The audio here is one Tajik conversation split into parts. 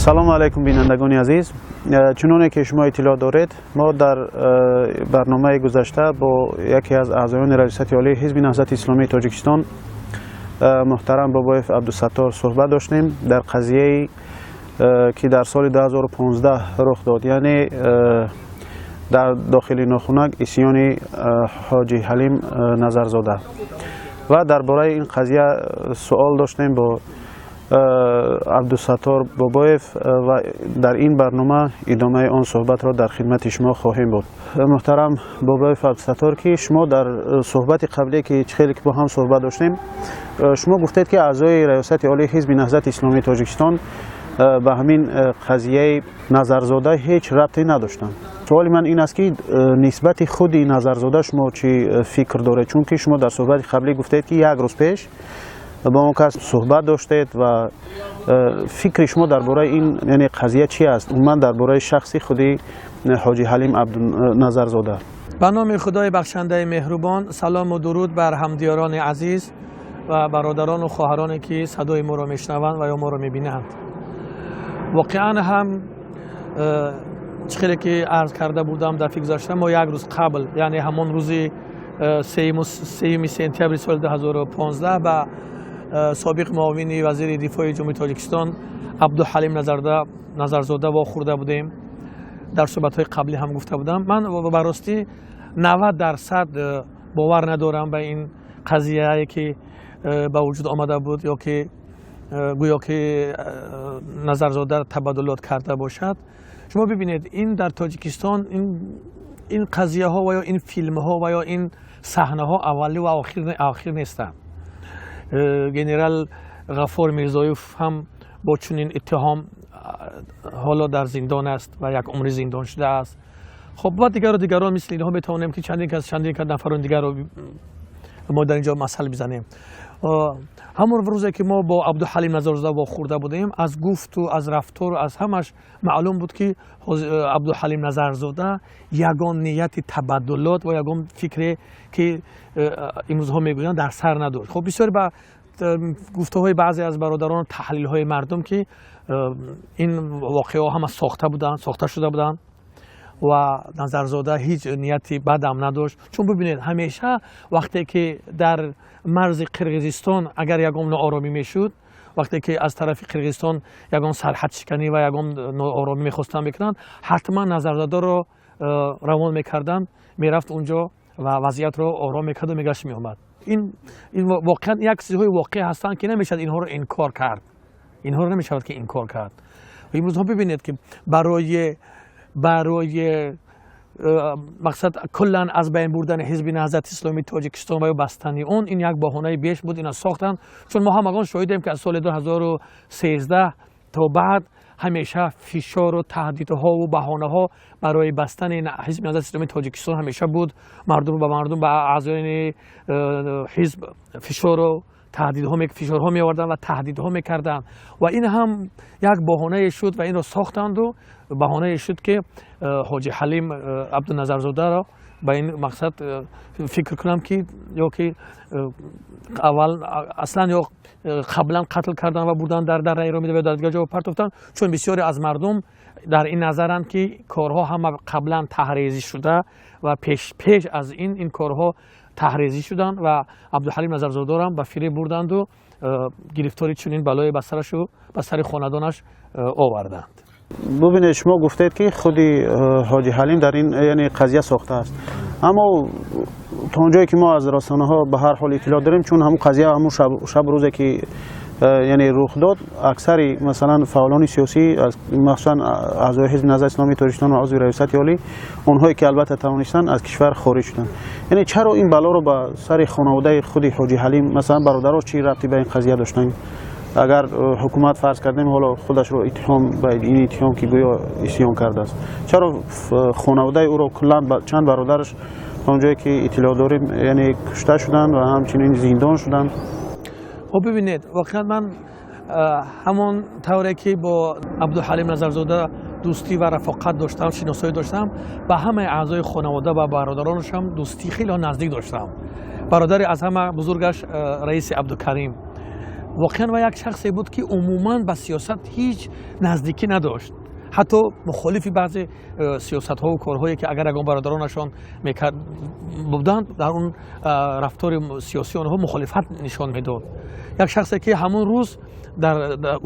Салому алайкум, бинандагони азиз. Чуноне ки шумо иттилоъ доред, мо дар барномаи гузашта бо яке аз аъзоёни Раёсати Олии Ҳизби Наҳзати Исломии Тоҷикистон, муҳтарам Бобоев Абдусаттор, суҳбат доштем дар қазияе, ки дар соли 2015 рух дод, яъне дар дохили нохунак исьёни Ҳоҷи Ҳалим Назарзода, ва дар бораи ин қазия суол доштем бо Абдусаттор Бобоев ва дар ин барнома идомаи он суҳбатро дар хидмати шумо хоҳем буд. Муҳтарам Бобоев Абдусаттор, ки шумо дар суҳбати қаблие, ки хеле ки бо ҳам суҳбат доштем, шумо гуфтед, ки аъзои Раёсати Олии Ҳизби Наҳзати Исломии Тоҷикистон ба ҳамин қазияи Назарзода ҳеҷ рабте надоштанд. Суоли ман ин аст, ки нисбати худи Назарзода шумо чӣ фикр доред, чунки шумо дар суҳбати қаблӣ гуфтед, ки як рӯз пеш бо он кас суҳбат доштед, ва фикри шумо дар бораи ин, яъне қазия, чӣ аст, умуман дар бораи шахси худи Ҳоҷи Ҳалим Назарзода? Ба номи Худои бахшандаи меҳрубон. Салому дуруд бар ҳамдиёрони азиз ва бародарону хоҳароне, ки садои моро мешунаванд ва ё моро мебинанд. Воқеан ҳам, чӣ хеле ки арз карда будам дафъи гузашта, мо як рӯз қабл, яъне ҳамон рӯзи 3 сентябри соли 2015, ба собиқ муовини вазири дифои Ҷумҳурии Тоҷикистон Абдуҳалим Назарзода вохӯрда будем. Дар суҳбатҳои қаблӣ ҳам гуфта будам, ман ба ростӣ 90% бовар надорам ба ин қазияе, ки ба вуҷуд омада буд ё ки гӯё ки Назарзода табаддулот карда бошад. Шумо бибинед, ин дар Тоҷикистон ин қазияҳо ва ё ин филмҳо ва ё ин саҳнаҳо аввалӣ ва охир нестанд. Генерал Ғаффор Мирзоев ҳам бо чунин иттиҳом ҳоло дар зиндон аст ва як умри зиндон шудааст. Хоб, ва дигару дигарон мисли инҳо метавонем, ки чандин кас, чандин нафарони дигарро мо дар ин ҷо масал бизанем. Ҳамон рӯзе, ки мо бо Абдуҳалим Назарзода вохӯрда будем, аз гуфту аз рафтору аз ҳамаш маълум буд, ки Абдуҳалим Назарзода ягон нияти табаддулот ва ягон фикре, ки имрӯзҳо мегӯянд, дар сар надошт. Хоб, бисёр ба гуфтаҳои баъзе аз бародарон, таҳлилҳои мардум, ки ин воқеаҳо ҳама сохта буданд, сохта шуда буданд ва Назарзода ҳеҷ нияти бадам надошт. Чун бибинед, ҳамеша вақте ки дар марзи Қирғизистон агар ягон нооромӣ мешуд, вақте ки аз тарафи Қирғизистон ягон сарҳадшиканӣ ва ягон нооромӣ мехостанд мекунанд, ҳатман Назарзодаро равон мекарданд, мерафт унҷо ва вазъиятро ором мекарду мегашт, меомад. Ин воқеан як чизҳои воқеъ ҳастанд, ки намешавад инҳоро инкор кард, инҳоро намешавад ки инкор кард. Имрӯзҳо бибинед, ки барои мақсад куллан аз байн бурдани Ҳизби Наҳзати Исломии Тоҷикистон ва ё бастани он, ин як баҳонаи беш буд, ина сохтанд. Чун мо ҳамагон шоҳидем, ки аз соли 2013 то баъд ҳамеша фишору таҳдидҳову баҳонаҳо барои бастани Ҳизби Наҳзати Исломии Тоҷикистон ҳамеша буд. Мардум ба мардум, ба аъзоёни ҳизб фишору таҳдидҳо, фишорҳо меоварданд ва таҳдидҳо мекарданд, ва ин ҳам як баҳонае шуд ва инро сохтанду баҳонае шуд, ки Ҳоҷи Ҳалим Абдуназарзодаро ба ин мақсад, фикр кунам, ки ё ки аввал аслан ё қаблан қатл кардан ва бурдан дар дарраи Ромида ва дар дигар ҷо партофтан. Чун бисёре аз мардум дар ин назаранд, ки корҳо ҳама қаблан таҳрезӣ шуда ва пеш аз ин корҳо таҳрезӣ шуданд ва Абдуҳалим Назарзодарам ба фиреб бурданду гирифтори чунин балое ба сарашу ба сари хонадонаш оварданд. Бубинед, шумо гуфтед, ки худи Ҳоҷи Ҳалим дар ин, яъне, қазия сохтааст, аммо то он ҷое ки мо аз расонаҳо ба ҳар ҳол иттилоъ дорем, чун ҳамун қазия ҳамун шаб, рӯзе ки яъне рух дод, аксари, масалан, фаъолони сиёсӣ, махсусан аъзои Ҳизби Наҳзати Исломии Тоҷикистон ва узви Раёсати Олӣ, онҳое ки албатта тавонистанд, аз кишвар хориҷ шуданд. Яъне чаро ин балоро ба сари хонаводаи худи Ҳоҷи Ҳалим, масалан, бародарош чӣ рабте ба ин қазия доштанд? Агар ҳукумат, фарз кардем, ҳоло худашро иттиҳом ба ин иттиҳом, ки гӯё исьён кардааст, чаро хонаводаи ӯро куллан, чанд бародараш, то он ҷое ки иттилоъ дорем, яъне кушта шуданд ва ҳамчунин зиндон шуданд? Хоб, бибинед, воқеан ман ҳамон тавре ки бо Абдуҳалим Назарзода дӯстӣ ва рафоқат доштам, шиносоӣ доштам, ба ҳамаи аъзои хонавода ва бародаронашам дӯстӣ хеле наздик доштам. Бародари аз ҳама бузургаш, раиси Абдукарим. Воқеан ва як шахсе буд, ки умуман ба сиёсат ҳеҷ наздикӣ надошт, ҳатто мухолифи баъзе сиёсатҳову корҳое, ки агар ягон бародаронашон буданд, дар он рафтори сиёсии онҳо мухолифат нишон медод. Як шахсе, ки ҳамон рӯз дар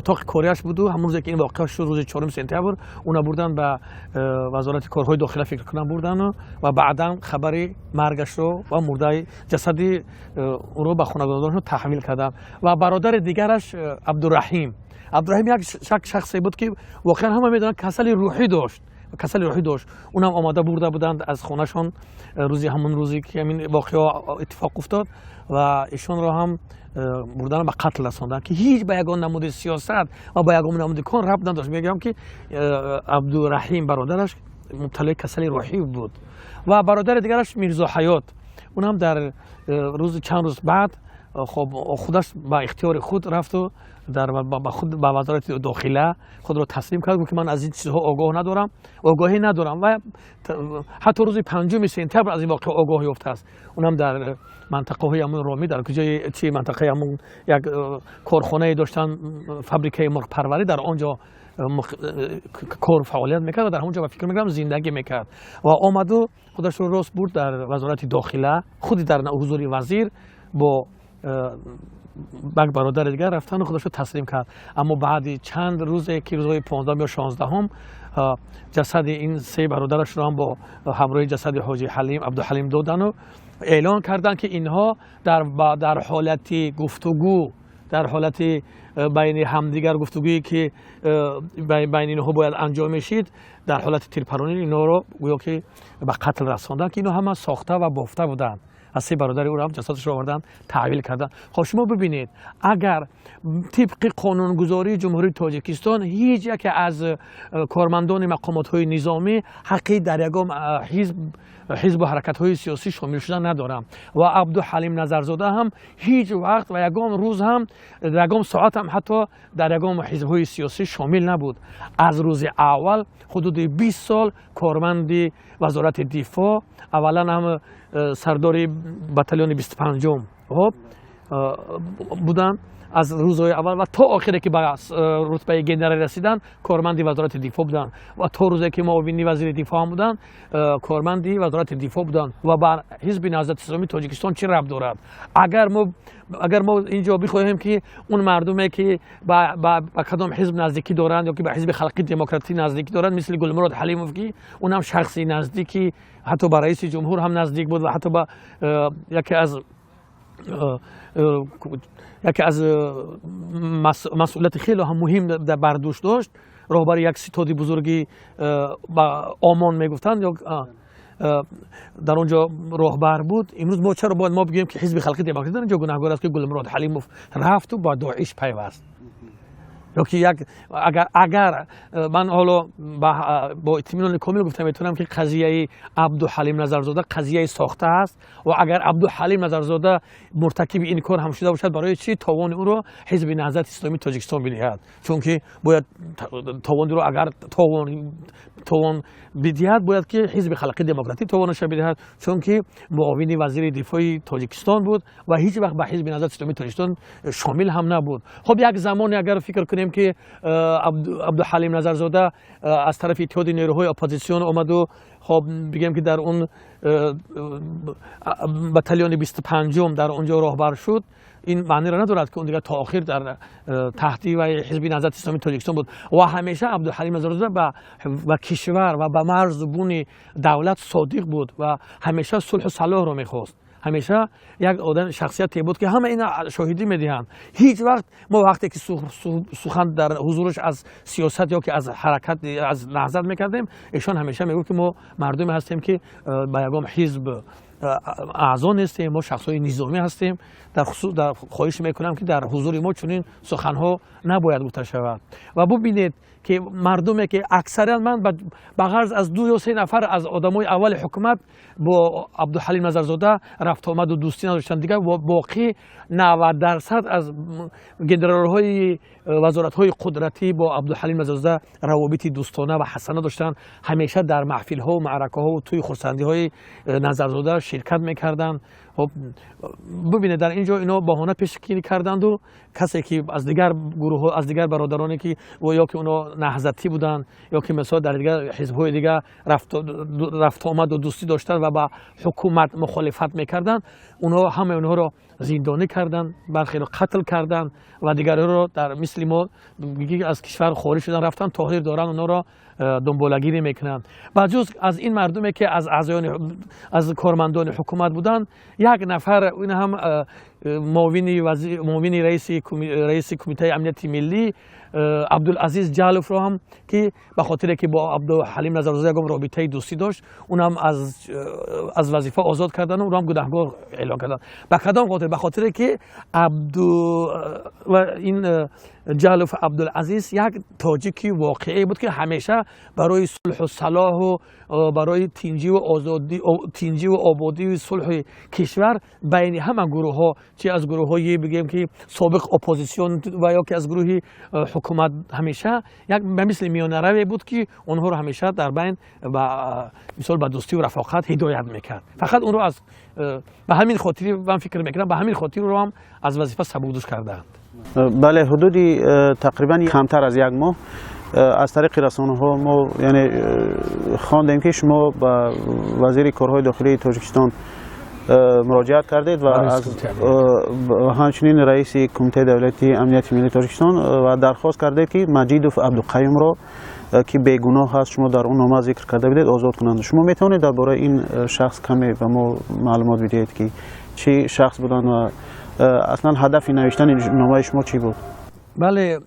утоқи кориаш буду ҳамон рӯзе, ки ин воқеа шуд, рӯзи 4 сентябр, уна бурданд ба Вазорати корҳои дохила, фикр кунам, бурдану ва баъдан хабари маргашро ва мурдаи ҷасади ӯро ба хонаводадонашон таҳвил карданд. Ва бародари дигараш Абдураҳим. Абдураҳим як шахсе буд, ки воқеан ҳама медонанд, касали рӯҳӣ дошт, касали рӯҳӣ дошт. Унам омада бурда буданд аз хонашон рӯзи ҳамон рӯзе, ки ҳамин воқеа иттифоқ уфтод, ва ишонро ҳам бурдан ба қатл расонданд, ки ҳеҷ ба ягон намуди сиёсат ва ба ягон намуди кор рабт надошт. Мегӯям, ки Абдураҳим бародараш мубталои касали рӯҳӣ буд. Ва бародари дигараш Мирзо Ҳаёт, унам дар рӯзи чанд рӯз баъд, хоб, худаш ба ихтиёри худ рафту дар ба худ ба Вазорати дохила худро таслим кард, гуфт, ки ман аз ин чизҳо огоҳ надорам, огоҳӣ надорам. Ва ҳатто рӯзи 5 сентябр аз ин воқеа огоҳ ёфтааст. Унам дар мантақаҳои ҳамун Ромӣ, дар куҷои чи мантақаи ҳамун як корхонае доштанд, фабрикаи мурғпарварӣ, дар он ҷо кор фаъолият мекард ва дар ҳамон ҷо, ба фикр мекардам, зиндагӣ мекард. Ва омаду худашро рост бурд дар Вазорати дохила, худи дар ҳузури вазир бо як бародари дигар рафтану худашро таслим кард. Аммо баъди чанд рӯзе, ки рӯзҳои 15-ум ё 16-ум, ҷасади ин се бародарашро ҳам бо ҳамроҳи ҷасади ҳоҷи Ҳалим, Абдуҳалим додану эълон карданд, ки инҳо дар ҳолати гуфтугӯ, дар ҳолати байни ҳамдигар гуфтугӯе, ки байни инҳо бояд анҷом мешид, дар ҳолати тирпаронӣ инҳоро гӯё ки ба қатл расонданд, ки инҳо ҳама сохта ва бофта буданд. Аз се бародари ӯро ҳам ҷасадашро оварданд, таҳвил карданд. Хоб, шумо бибинед, агар тибқи қонунгузории Ҷумҳурии Тоҷикистон ҳеҷ яке аз кормандони мақомотҳои низомӣ ҳаққи дар ягон ҳизбу ҳаракатҳои сиёсӣ шомил шудан надоранд. Ва Абдуҳалим Назарзода ҳам ҳеҷ вақт ва ягон рӯз ҳам, ягон соат ҳам ҳатто дар ягон ҳизбҳои сиёсӣ шомил набуд. Аз рӯзи аввал ҳудуди 20 сол корманди Вазорати дифоъ, аввалан ҳам сардори батальони 25-ум, хоб, буданд. Аз рӯзҳои аввал ва то охире, ки ба рутбаи генералӣ расиданд, корманди Вазорати дифоъ буданд ва то рӯзе, ки муовини вазири дифоъ ҳам буданд, корманди Вазорати дифоъ буданд. Ва ба Ҳизби Наҳзати Исломии Тоҷикистон чӣ рабт дорад? Агар мо инҷо бихоҳем, ки он мардуме, ки ба кадом ҳизб наздикӣ доранд ё ки ба Ҳизби Халқи Демократӣ наздикӣ доранд, мисли Гулмурод Ҳалимов, ки унам шахси наздики ҳатто ба раиси ҷумҳур ҳам наздик буд ва ҳатто ба яке аз масъулияти хеле ҳам муҳим бар дӯш дошт, роҳбари як ситоди бузурги ба ОМОН мегуфтанд ё дар он ҷо роҳбар буд. Имрӯз мо чаро бояд мо бигӯем, ки Ҳизби Халқи Демократӣ дар ин ҷо гунаҳгор аст, ки Гулмурод Ҳалимов рафту ба ДОИШ пайваст? Ё ки як агар ман ҳоло бо итминони комил гуфта метавонам, ки қазияи Абдуҳалим Назарзода қазияи сохта аст. Ва агар Абдуҳалим Назарзода муртакиби ин кор ҳам шуда бошад, барои чӣ товони ӯро Ҳизби Наҳзати Исломии Тоҷикистон бидиҳад? Чунки бояд товонро, агар товон бидиҳад, бояд ки Ҳизби Халқи Демократӣ товонашро бидиҳад, чунки муовини вазири дифои Тоҷикистон буд ва ҳеҷ вақт ба Ҳизби Наҳзати Исломии Тоҷикистон шомил ҳам набуд. Хоб, як замоне агар фикр кунем, ки Абдуҳалим Назарзода аз тарафи Иттиҳоди нерӯҳои оппозитсион омаду, хоб, бигем, ки дар он батальони 25-ум дар он ҷо роҳбар шуд, ин маъниро надорад, ки он дигар то охир дар таҳти вай Ҳизби Наҳзати Исломии Тоҷикистон буд. Ва ҳамеша Абдуҳалим Назарзода ба кишвар ва ба марзу буни давлат содиқ буд ва ҳамеша сулҳу салоҳро мехост. Ҳамеша як одам, шахсияте буд, ки ҳама ина шоҳидӣ медиҳанд. Ҳеҷ вақт мо вақте ки сухан дар ҳузураш аз сиёсат ё ки аз ҳаракат, аз наҳзат мекардем, эшон ҳамеша мегуфт, ки мо мардуме ҳастем, ки ба ягон ҳизб аъзо нестем, мо шахсҳои низомӣ ҳастем. Дар хусус дар хоҳиш мекунам, ки дар ҳузури мо чунин суханҳо набояд гуфта шавад. Ва бубинед, ки мардуме, ки аксарият, ман ба ғарз аз ду ё се нафар аз одамои аввали ҳукумат бо Абдуҳалим Назарзода рафтуомаду дӯстӣ надоштанд, дигар боқӣ 90% аз генералҳои вазоратҳои қудратӣ бо Абдуҳалим Назарзода равобити дӯстона ва ҳасана доштанд. Ҳамеша дар маҳфилҳо, маъракаҳо, тӯи хурсандиҳои Назарзода ширкат мекарданд. Хоб, бубинед, дар ин ҷо ино баҳона пешгирӣ карданду касе ки аз дигар гурӯҳҳо, аз дигар бародароне ки ё ки оно наҳзатӣ буданд, ё ки масалан дар дигар ҳизбҳои дигар рафтуомаду дӯстӣ доштанд ва ба ҳукумат мухолифат мекарданд, онҳо ҳамаи онҳоро зиндонӣ карданд, бархеро қатл карданд ва дигарҳоро дар мисли мо аз кишвар хориҷ шудан рафтанд, то ҳозир доранд онҳоро дунболагирӣ мекунанд. Ба ҷуз аз ин мардуме ки аз аъзоёни, аз кормандони ҳукумат буданд, як нафар, ин ҳам муовини раиси Кумитаи амнияти миллӣ Абдулазиз Ҷаловро ҳам, ки ба хотире ки бо Абдуҳалим Назарзода ягон робитаи дӯстӣ дошт, унам аз вазифа озод кардан, ӯро ҳам гунаҳгор эълон карданд. Ба кадом хотир? Ба хотире ки Абду ва ин Ҷалов Абдулазиз як тоҷики воқеӣ буд, ки ҳамеша барои сулҳу салоҳу барои тинҷиву озодӣ, тинҷиву ободию сулҳи кишвар байни ҳама гурӯҳҳо, чи аз гурӯҳҳои бигӯем ки собиқ оппозитсион ва ё ки аз гурӯҳи ҳукумат, ҳамеша як ба мисли миёнараве буд, ки онҳоро ҳамеша дар байн ба мисол ба дӯстию рафоқат ҳидоят мекард. Фақат онро аз ба ҳамин хотири, ман фикр мекунам, ба ҳамин хотир ӯро ҳам аз вазифа сабукдӯш кардаанд. Бале, ҳудуди тақрибан камтар аз як моҳ аз тариқи расонаҳо мо, яъне, хондем, ки шумо ба вазири корҳои дохилии Тоҷикистон муроҷиат кардед ва ҳамчунин раиси Кумитаи давлатии амнияти миллии Тоҷикистон ва дархост кардед, ки Маҷидов Абдуқаюмро, ки бегуноҳ аст, шумо дар он нома зикр карда будед, озод кунанд. Шумо метавонед дар бораи ин шахс каме ба мо маълумот бидиҳед, ки чӣ шахс буданд ва аслан ҳадафи навиштани номаи шумо чӣ буд? Бале,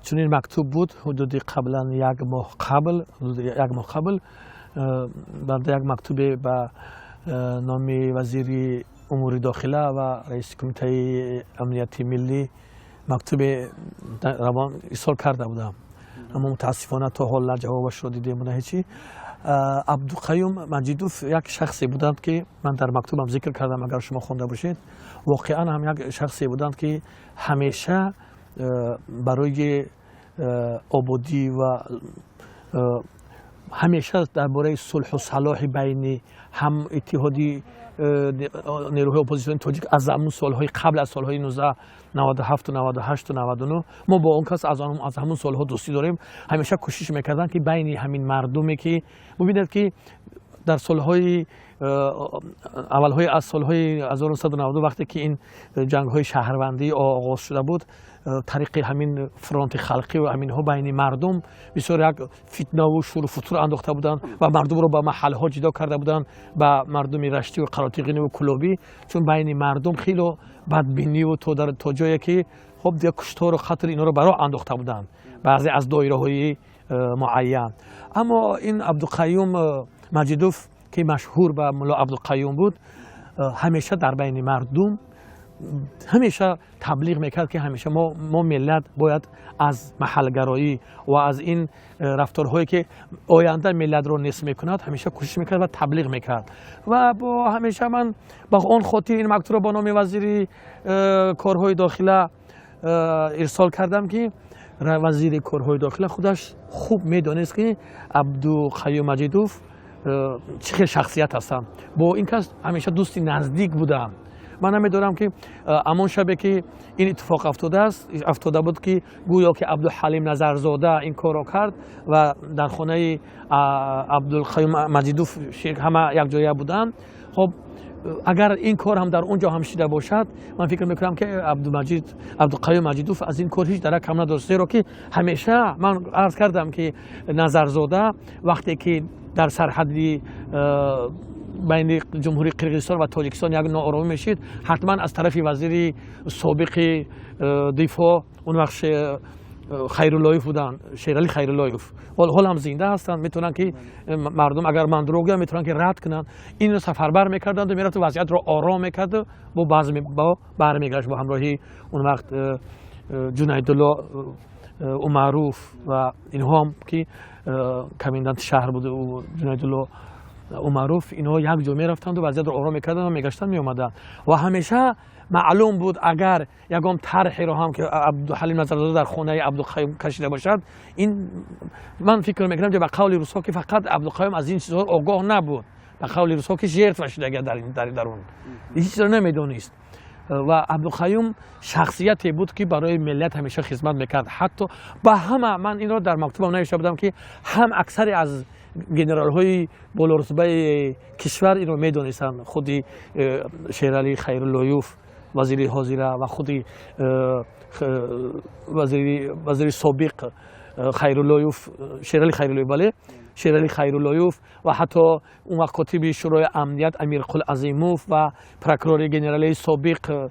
чунин мактуб буд. Ҳудуди қаблан як моҳ қабл, ҳудуди як моҳ қабл банда як мактубе ба номи вазири умури дохила ва раиси Кумитаи амнияти миллӣ мактубе равон ирсол карда будам, аммо мутаассифона то ҳол на ҷавобашро дидем, на ҳечи. Абдуқаюм Маҷидов як шахсе буданд, ки ман дар мактубам зикр кардам, агар шумо хонда бошед, воқеан ҳам як шахсе буданд, ки ҳамеша барои ободӣ ва ҳамеша дар бораи сулҳу салоҳи байни ҳам иттиҳоди нерӯҳои оппозитсиони тоҷик аз ҳамун солҳои қабл аз солҳои 1997, 98, 99 мо бо он кас аз ҳамун солҳо дӯстӣ дорем. Ҳамеша кӯшиш мекарданд, ки байни ҳамин мардуме, ки бубинед, ки дар солҳои аввалҳои аз солҳои 1992, вақте ки ин ҷангҳои шаҳрвандӣ оғоз шуда буд, тариқи ҳамин фронти халқӣ ва ҳаминҳо байни мардум бисёр як фитнаву шуру футур андохта буданд ва мардумро ба маҳалҳо ҷудо карда буданд, ба мардуми раштиву қаротиғиниву кулобӣ, чун байни мардум хело бадбиниву то ҷое ки хоб дигар куштору қатл инҳоро ба роҳ андохта буданд баъзе аз доираҳои муайян. Аммо ин Абдуқаюм Маҷидов, ки машҳур ба Мулло Абдуқаюм буд, ҳамеша дар байни мардум ҳамеша таблиғ мекард, ки ҳамеша мо миллат бояд аз маҳалгароӣ ва аз ин рафторҳое, ки оянда миллатро нест мекунад, ҳамеша кӯшиш мекард ва таблиғ мекард. Ва бо ҳамеша ман ба он хотир ин мактубро ба номи вазири корҳои дохила ирсол кардам, ки вазири корҳои дохила худаш хуб медонист, ки Абдуқаюм Маҷидов чӣ хел шахсият ҳастанд. Бо ин кас ҳамеша дӯсти наздик будам. Ман намедонам, ки амон шабе ки ин иттифоқ афтодааст, афтода буд, ки гӯё ки Абдуҳалим Назарзода ин корро кард ва дар хонаи Абдулқаюм Маҷидов ҳама якҷоя буданд. Хоб, агар ин кор ҳам дар он ҷо ҳам шида бошад, ман фикр мекунам, ки Абдуқаюм Маҷидов аз ин кор ҳеҷ дарак ҳам надошт, зеро ки ҳамеша ман арз кардам, ки Назарзода вақте ки дар сарҳади байни Ҷумҳурии Қирғизистон ва Тоҷикистон як нооромӣ мешид, ҳатман аз тарафи вазири собиқи дифоъ, он вақт Хайруллоев буданд, Шерали Хайруллоев, ҳол ҳам зинда ҳастанд, метавонанд ки мардум, агар ман дурӯғ гӯям, метавонанд ки рад кунанд, инро сафарбар мекарданду мерафту вазъиятро ором мекарду бо бармегашт бо ҳамроҳии он вақт Ҷунайдулло Умаруф ва инҳоам, ки коменданти шаҳр буд Ҷунайдулло Умаруф. Инҳо як ҷо мерафтанду вазъиятро ором мекарданд ва мегаштанд, меомаданд. Ва ҳамеша маълум буд, агар ягон тарҳеро ҳам ки Абдуҳалим Назарзода дар хонаи Абдуқаюм кашида бошад, ин ман фикр мекунам, ки ба қавли русҳо, ки фақат Абдуқаюм аз ин чизҳо огоҳ набуд. Ба қавли русҳо, ки жертва шудага дар дарун, ҳеҷ чизро намедонист. Ва Абдуқаюм шахсияте буд, ки барои миллат ҳамеша хизмат мекард. Ҳатто ба ҳама, ман инро дар мактубам навишта будам, ки ҳам аксари аз генералҳои болорутбаи кишвар инро медонистанд, худи Шералӣ Хайруллоюв, вазири ҳозира, ва худи вазири собиқ Хайруллоюв, Шералӣ Хайруллоев, бале, Шералӣ Хайруллоюв, ва ҳатто он вақт котиби Шӯрои амният Амирқул Азимов ва прокурори генералии собиқ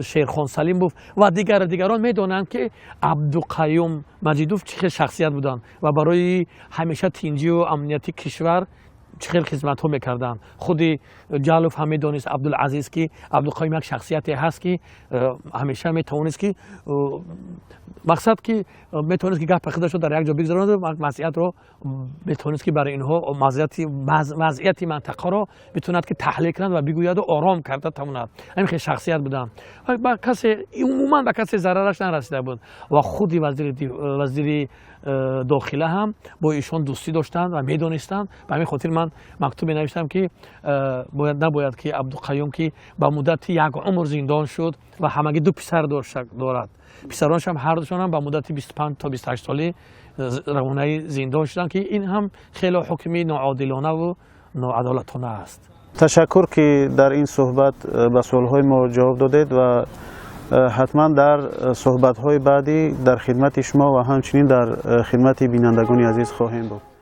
Шерхон Салимов ва дигар дигарон медонанд, ки Абдуқаюм Маҷидов чӣ хел шахсият буданд ва барои ҳамеша тинҷию амнияти кишвар чӣ хел хизматҳо мекарданд. Худи Ҷалов ҳам медонист, Абдулазиз, ки Абдуқаюм як шахсияте ҳаст, ки ҳамеша метавонист, ки мақсад, ки метавонист, ки гапи худашро дар як ҷо бигзаронад, вазъиятро метавонист, ки барои инҳо вазъияти мантақаро метавонад, ки таҳлил кунад ва бигӯяду ором карда тавонад. Ҳамин хел шахсият буданд. Ба касе, умуман ба касе зарараш нарасида буд. Ва худи вазири дохила ҳам бо ишон дӯстӣ доштанд ва медонистанд. Ба ҳамин хотир ман мактубе навиштам, ки бояд, набояд, ки Абдуқаюм, ки ба муддати як умр зиндон шуд ва ҳамагӣ ду писар дорад, писаронашам ҳардушонам ба муддати 25 то 28 солӣ равонаи зиндон шуданд, ки ин ҳам хеле ҳукми ноодилонаву ноадолатона аст. Ташаккур, ки дар ин суҳбат ба суолҳои мо ҷавоб додед, ва ҳатман дар суҳбатҳои баъдӣ дар хидмати шумо ва ҳамчунин дар хидмати бинандагони азиз хоҳем буд.